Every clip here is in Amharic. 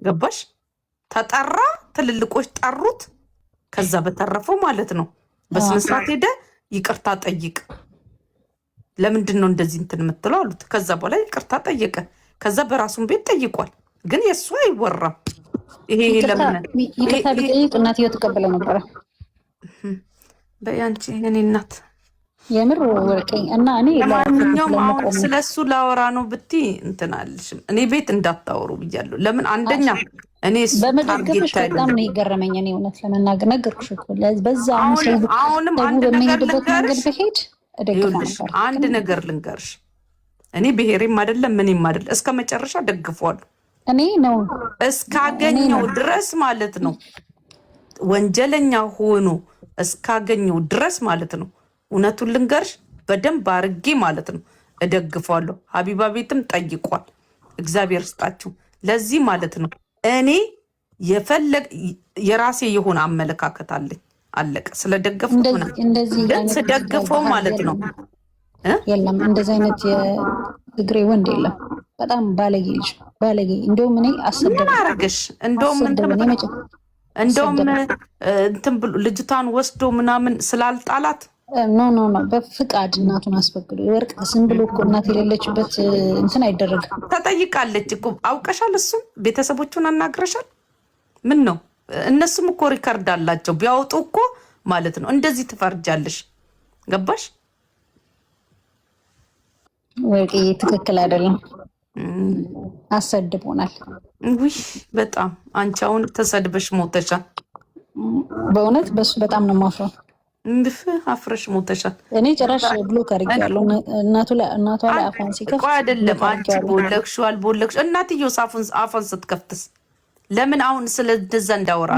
ገባሽ? ተጠራ፣ ትልልቆች ጠሩት። ከዛ በተረፈው ማለት ነው በስነ ስርዓት ሄደ ይቅርታ ጠይቅ። ለምንድን ነው እንደዚህ እንትን የምትለው አሉት። ከዛ በኋላ ይቅርታ ጠየቀ። ከዛ በራሱን ቤት ጠይቋል። ግን የእሱ አይወራም። ይሄ ለምን ይቅርታ ቢጠይቅ እናትየው ትቀበለው ነበረ። በይ አንቺ የእኔ እናት። የምር ወርቀኝ እና እኔ ለማንኛውም አሁን ስለ እሱ ላወራ ነው ብትይ እንትን አልሽም። እኔ ቤት እንዳታወሩ ብያለሁ። ለምን አንደኛ እኔ እሱ በመደገፍሽ በጣም ነው የገረመኝ። እኔ እውነት ለመናገር ነገርኩሽ እኮ በዛ አሁንም አንድ ነገር ልንገርሽ፣ ብሄድ እደግፈው ነበር። አንድ ነገር ልንገርሽ፣ እኔ ብሔሬም አይደለም ምንም አይደለም፣ እስከ መጨረሻ ደግፈዋለሁ። እኔ ነው እስካገኘው ድረስ ማለት ነው። ወንጀለኛ ሆኖ እስካገኘው ድረስ ማለት ነው። እውነቱን ልንገርሽ በደንብ አርጌ ማለት ነው እደግፈዋለሁ። ሀቢባ ቤትም ጠይቋል። እግዚአብሔር ስጣችሁ ለዚህ ማለት ነው። እኔ የፈለግ የራሴ የሆነ አመለካከት አለኝ። አለቀ። ስለደገፍኩት ግን ስደግፈው ማለት ነው። የለም እንደዚህ አይነት የትግሬ ወንድ የለም። በጣም ባለጌ ልጅ ባለጌ። እንደውም እኔ አሰደበኝ። ምን አረገሽ? እንደውም እንደውም እንትን ብሎ ልጅቷን ወስዶ ምናምን ስላልጣላት No, no, no፣ በፍቃድ እናቱን አስፈቅዶ ወርቅ ዝም ብሎ እኮ እናት የሌለችበት እንትን አይደረግም። ተጠይቃለች እኮ አውቀሻል። እሱም ቤተሰቦቹን አናግረሻል። ምን ነው እነሱም እኮ record አላቸው ቢያወጡ እኮ ማለት ነው። እንደዚህ ትፈርጃለሽ። ገባሽ ወርቅዬ? ትክክል አይደለም። አሰድቦናል። ውይ በጣም አንቺ አሁን ተሰድበሽ ሞተሻል። በእውነት በሱ በጣም ነው የማፍረው። እንድፍ አፍረሽ ሞተሻል። እኔ ጭራሽ block አድርጌዋለሁ። እናቱ ላይ እናቷ ላይ አፏን ሲከፍት አይደለም አንቺ ቦለክሽው አልቦለክሽው፣ እናትየው አፏን ስትከፍትስ ለምን አሁን ስለ እንደዛ እንዳወራ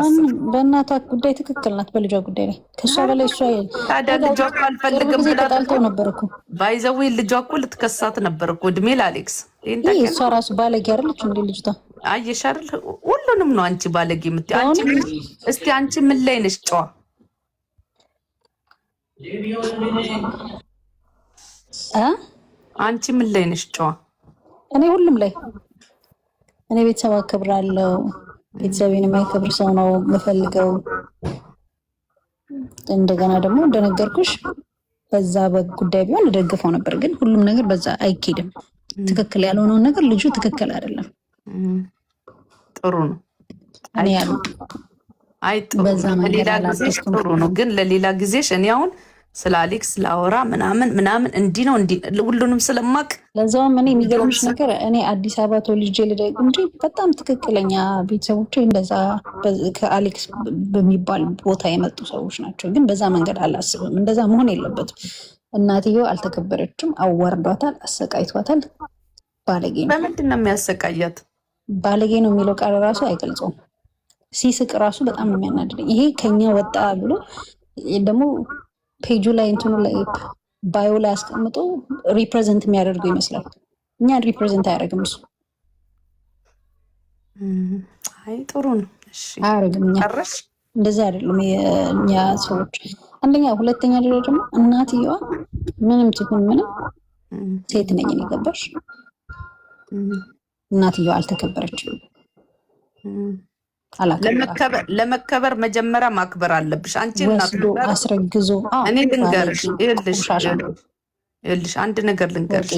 በእናቷ ጉዳይ ትክክል ናት። በልጇ ጉዳይ ላይ ከእሷ በላይ እሷ ታዲያ ልጇ እኮ አልፈልግም ብላ ተጣልተው ነበር እኮ። By the way ልጇ እኮ ልትከሳት ነበር እኮ እድሜ ለአሌክስ። እሷ ራሱ ባለጌ አይደለች እንዴ ልጅቷ? አየሽ አይደል? ሁሉንም ነው አንቺ ባለጌ የምትይው። አንቺ እስቲ አንቺ ምን ላይ ነሽ ጨዋ? አንቺ ምን ላይ ነሽ ጨዋ? እኔ ሁሉም ላይ። እኔ ቤተሰብ አከብራለሁ። ቤተሰቤን የማይከብር ሰው ነው የምፈልገው። እንደገና ደግሞ እንደነገርኩሽ በዛ በጉዳይ ቢሆን እደግፈው ነበር፣ ግን ሁሉም ነገር በዛ አይኬድም። ትክክል ያልሆነውን ነገር ልጁ ትክክል አይደለም። ጥሩ ነው። እኔ ያሉ አይ ጥሩ ለሌላ ጊዜሽ ጥሩ ነው፣ ግን ለሌላ ጊዜሽ እኔ አሁን ስለ አሌክስ ላወራ ምናምን ምናምን እንዲህ ነው እንዲህ ሁሉንም ስለማቅ። ለዛውም እኔ የሚገርምሽ ነገር እኔ አዲስ አበባ ተወልጄ ልደግ እንጂ በጣም ትክክለኛ ቤተሰቦቼ እንደዛ ከአሌክስ በሚባል ቦታ የመጡ ሰዎች ናቸው። ግን በዛ መንገድ አላስብም። እንደዛ መሆን የለበትም። እናትየው አልተከበረችም፣ አዋርዷታል፣ አሰቃይቷታል። ባለጌ ነው። በምንድን ነው የሚያሰቃያት? ባለጌ ነው የሚለው ቃል ራሱ አይገልጸውም። ሲስቅ ራሱ በጣም ነው የሚያናድደኝ። ይሄ ከኛ ወጣ ብሎ ደግሞ ፔጁ ላይ እንትኑ ላይ bio ላይ አስቀምጦ represent የሚያደርገው ይመስላል። እኛን represent አያደርግም እሱ። አይ ጥሩ ነው። እሺ አያደርግም። እኛ እንደዚህ አይደለም የእኛ ሰዎች። አንደኛ፣ ሁለተኛ ደግሞ እናትየዋ ምንም ትሁን ምንም ሴት ነኝ እኔ፣ ገባሽ? እናትየዋ አልተከበረችም። ለመከበር መጀመሪያ ማክበር አለብሽ። አንቺ ወስዶ አስረግዞ እኔ ልንገርሽ፣ ይኸውልሽ ይኸውልሽ አንድ ነገር ልንገርሽ።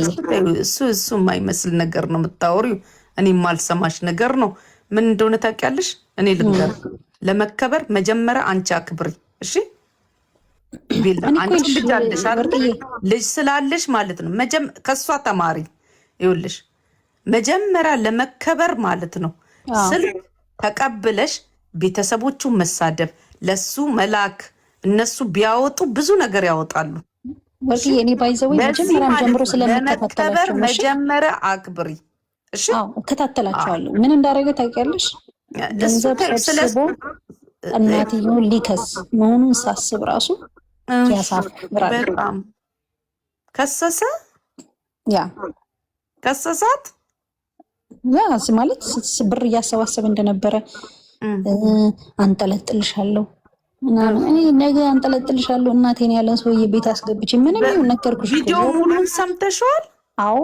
እሱ የማይመስል ነገር ነው የምታወሪው። እኔ የማልሰማሽ ነገር ነው። ምን እንደሆነ ታውቂያለሽ? እኔ ልንገር፣ ለመከበር መጀመሪያ አንቺ አክብሪ። እሺ ቤላ፣ አንቺ ልጅ አለሽ አይደል? ልጅ ስላለሽ ማለት ነው ከእሷ ተማሪ። ይኸውልሽ መጀመሪያ ለመከበር ማለት ነው ስልክ ተቀብለሽ ቤተሰቦቹ መሳደብ፣ ለሱ መላክ፣ እነሱ ቢያወጡ ብዙ ነገር ያወጣሉ። ወርቅዬ እኔ by the way መጀመሪያም ጀምሮ ስለምከታተላቸው መጀመሪያ አክብሪ። እሺ እከታተላቸዋለሁ። ምን እንዳደረገ ታውቂያለሽ? ገንዘብ ሰብስቦ እናትየውን ሊከስ መሆኑን ሳስብ ራሱ ያሳፍራል። በጣም ከሰሰ። ያ ከሰሳት። ያ ማለት ብር እያሰባሰበ እንደነበረ አንጠለጥልሻለሁ ምናምን፣ እኔ ነገ አንጠለጥልሻለሁ እናቴን ያለን ሰውዬ ቤት አስገብቼ ምንም ይሁን ነገርኩሽ። ቪዲዮ ሙሉን ሰምተሽዋል? አዎ፣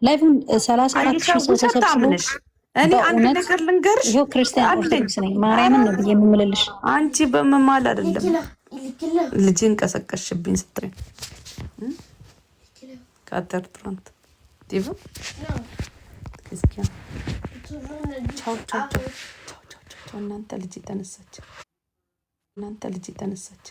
live ን 34,000 ሰው ተሰብስቦ እኔ አንድ በእውነት ነገር ልንገርሽ ይኸው ክርስቲያን አለኝ። ኦርቶዶክስ ነኝ። ማርያምን ነው ብዬ የምምልልሽ። አንቺ በመማል አይደለም፣ ልጄን ቀሰቀስሽብኝ ስትለኝ ካተር ትራንት ቲቪ ክርስቲያን። ቻው ቻው ቻው ቻው ቻው ቻው። እናንተ፣ ልጄ ተነሳች። እናንተ፣ ልጄ ተነሳች።